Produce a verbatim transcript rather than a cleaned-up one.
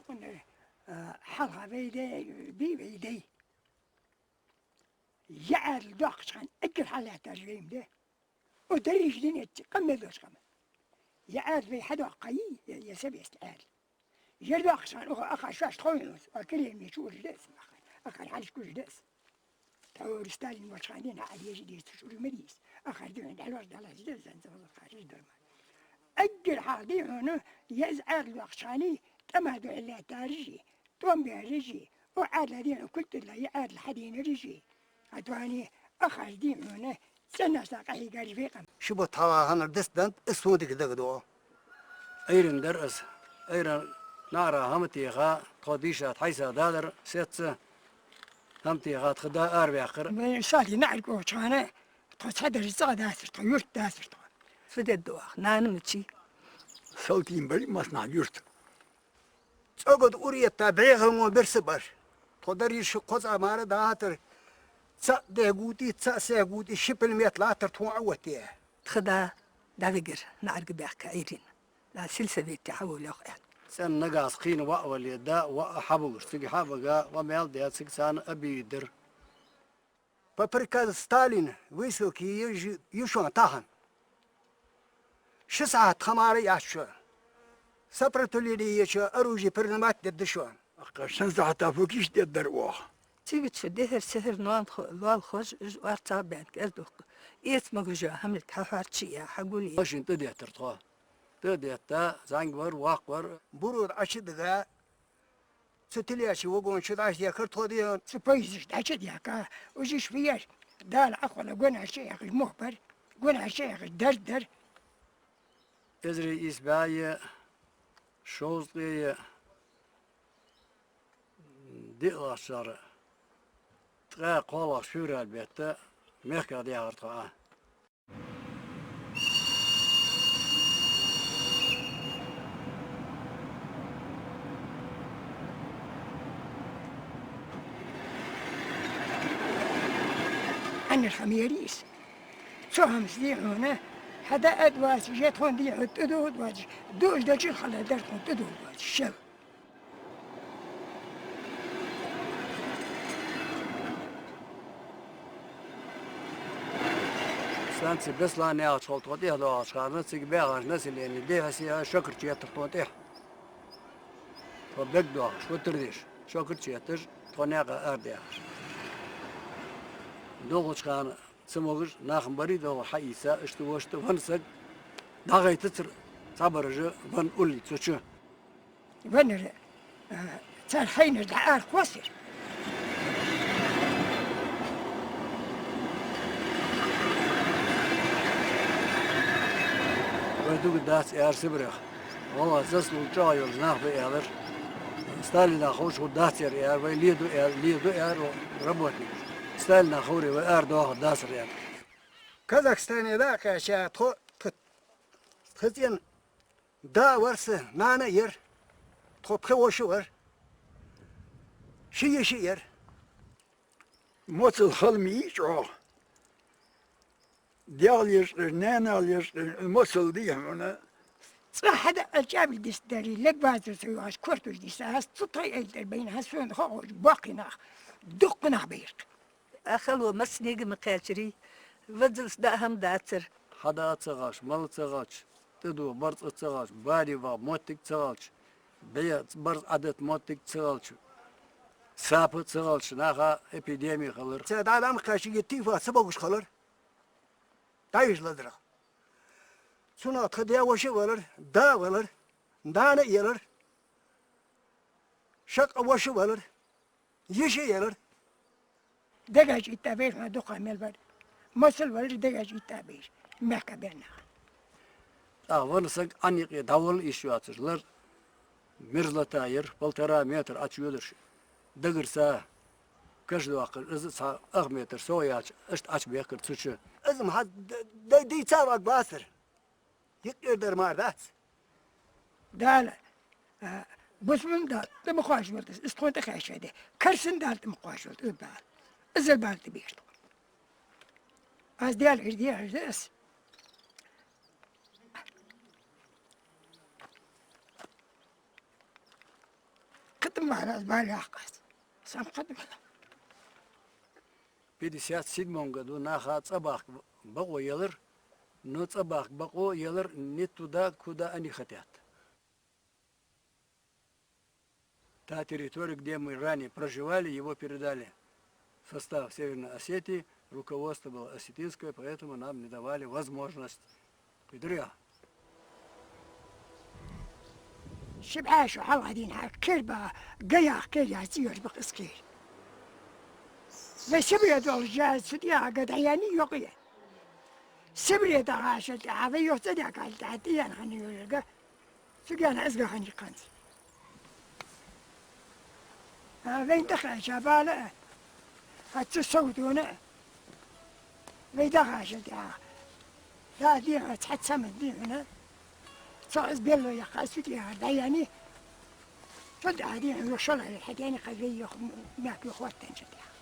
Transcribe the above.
Тхона, а, хьалха вай даьй, бий вай даьй. Ер Ӏаьдал доаккхача хана эггара хьаллаьттараш вай ма дий. Укх дерригача дунен чу къам мел долча хана. Ер Ӏаьдал вай хьадоаккхай, е, е совет Ӏаьдал. Ер доаккхача хана укх ахар шоаш тховнус, а, киренми чу уржа деза, ахар, ахар хьалаш кужа деза. Тхьовра Сталин волча хана дийнахьа Ӏадежа деза, цу чу уржа ма деза. Ахар дийнахьа дӀалош, дӀалош деза, занза гӀалгӀа харжа дерма. Эггара хьалха дий хьона, ер Ӏаьдал доаккхача хана, тӀема духьал лаьттараши, тӀом баьраши, укх Ӏаьдала дийнахьа кулг тӀадилла, ер Ӏаьдал хьадийнараши. Хьатони ахаш дий хьона, цӀенна са къахьийгараш вай къам. Ши бутт хьалха хиннар дицдан, из сона дика дагадоагӀа. Ӏуйрийна дар аз. Ӏуйрийна наӀара хӀама теха, тхо дийша тхьайса дадар сецца, хӀама теха тха да араваьккхар. Вай Салтий наӀарга ухача хана, тхо цхьадараш цӀагӀа дацар, тхо юрта дацар тхо. Фу дергда оаха, нана мичай? Салтий бар массанахьа юрта. ЦӀогах ура этта бӀеха мо бирса бар. Тхо дарий ши-кхо цӀа мара дахьийтар. ЦаӀ дегӀ гуди, цаӀ сехь гуди, ши пулемёт латтар тхона Ӏооттае. Тха да дӀавигар наӀарга баьхка Ӏуйрийна. Да сельсовете хьавола йоах аьнна. ЦӀенна нагахьа кхийна воӀ вале, да воӀ хьабугаш, цига хьабага, ва мел де, цига царна а бийдар. По приказу Сталина высылка е-, е-, е шоана тахан. Ши сахьат тха мара яц шо. Сопротивлени ечо оружие принимать дергда шоана. Аккха шин сахьата фу кийчдергдар оаха? Цига чу дехар-сехар ноанахо-, лоалахоша уж орцагӀбаьнна кӀел дукха. Эца могаш йола хӀама литта хьахьорчий е, хьагулъе. Машин тӀадеттар тхо. ТӀадетта, зӀамига вар, воккха вар. Буро Ӏочудига, цу тилеча вагона чу дӀачудехкар тхо дийхьа. Цу поезда чу дӀачудехка, уж ишта веар. Дала Ӏохайна гонахьа чуяхаш мух бар, гонахьа чуяхаш дарж дар. Эзар ийс бӀаь шовзткъеи диълагӀча шера, ткъаь кхоалагӀча февраль бетта мехках даьхар тхо Ӏа. Ӏанар хьа мерийс. Цу хӀамаца дий хьона, хьада а доацаш, е тхона дий хьона тӀадувхаш доацаш, дуаш дачул хала дар тхона тӀадувхаш доацаш, шел. Станци Беслан яхача хана тхо тӀехьадоагӀача хана, цига баьхача населени дехьа-сехьа шакар чу еттар тхона тӀехьа. Тхо бегдоахаш, футар деш, шакар чу етташ, тхо наькъа арадаьхаш. ДогӀача хана ца могаш нах ма барий, догӀа хьаийца, иштта-вешта венна саг дӀагӀайтацар, цхьабараш венна уллий цу чу. Веннар, а, цар хьайнар дӀа ара кхоссар. Вай дуга дац аьлар Сибрех. ГӀалгӀай заслуга чӀоагӀа йолаш нах ба аьлар. Сталина ховш хӀама дац ер аьлар, вай ле ду аьлар, ле ду аьлар работникаш. Сталина ховре вай арадоахаргдацар аьлар. Казахстане дӀакхаьчача тхо, тха, тха цӀен да вар са, нана а яр, тхо пхи воша вар, ши йиша яр. Моцал хала ма йий чӀоагӀа. Даьла лечкъаш, наьна лечкъаш, моцал дий хьона. Цкъа хьада а чӀаьбилг дисдарий, лергвазар ца йоагӀаш, кортош диса, аз цу тхай айдер байна, хьа сона ховш боккхий нах, дуккха нах байракх. Ахало массанега ма кхаьчарий, вазалца даа хӀама дацар. Хьада а ца гӀаш, мала ца гӀаш, тӀадувха барзкъа ца гӀаш, баре ваха моттиг ца гӀаш, бе барзкъа Ӏадат моттиг ца гӀаш, сапа ца гӀаш, наха эпидеми хилар. Цу дӀа дӀа ма кхаьчий, тифа ца богаш хилар. ДӀаеш лазара. Цунах тха даь-воша а валар, да а валар, нана а ялар, шаккъа воша а валар, йиша а ялар. Дегаш итта беш ма дукха мел бар. Масал валар дегаш итта беш. Мехка бенна. ТӀаккха венна саг Ӏан юкъе дӀавала йиш йоацаш лар. Мерзлота яр, полтора метра Ӏочуйолаш. Дагар са каш доаккхаш, из цхьа ах метр совгӀа яьлча, иштта Ӏочубехкар цу чу. Из ма хьа д-, д-, дийца ваг вацар. Юкъера дар мара дац. Дала, а, бусалба Дала тӀа ма кхоачалда из, из тхона тӀакхаьча де. Керастан Дала тӀа ма кхоачалда из бала. Из бала тӀабехар тхона. Аз Даьлагара дехаш да из. Ма раз бала яхкъац. Сам кхы да. В пятьдесят седьмом году наха цӀабахка бакъо елар, но цӀабахка бакъо елар не туда, куда они хотят. Та территория, где мы ранее проживали, его передали в состав Северной Осетии, руководство было осетинское, поэтому нам не давали возможность. Кхы дар я? Ши бӀаь шу хьалха дийнахьа кербаха гаях кер яц, йош бакъ из кер. Вай Сибре долча жа цу тӀехьа га дӀаяьннай йокъе. Сибре дахачул тӀехьа вай юха цӀа даьхкачул тӀехьа тӀаяьнна хиннай йош га. Цигара из га хиннай кханца. А, вайна дахача бала а, хьа цу сов дона а. Вай дахачул тӀехьа. Да, дийнахьа цхьа цаман дийнахьа. Цо из белло яьккха, цу тӀехьа дӀаяьннай. Цу тӀехьа дийнахьа юха шоллагӀа хьадаьннай, кхы вай юха мехка юха хоттанчул тӀехьа.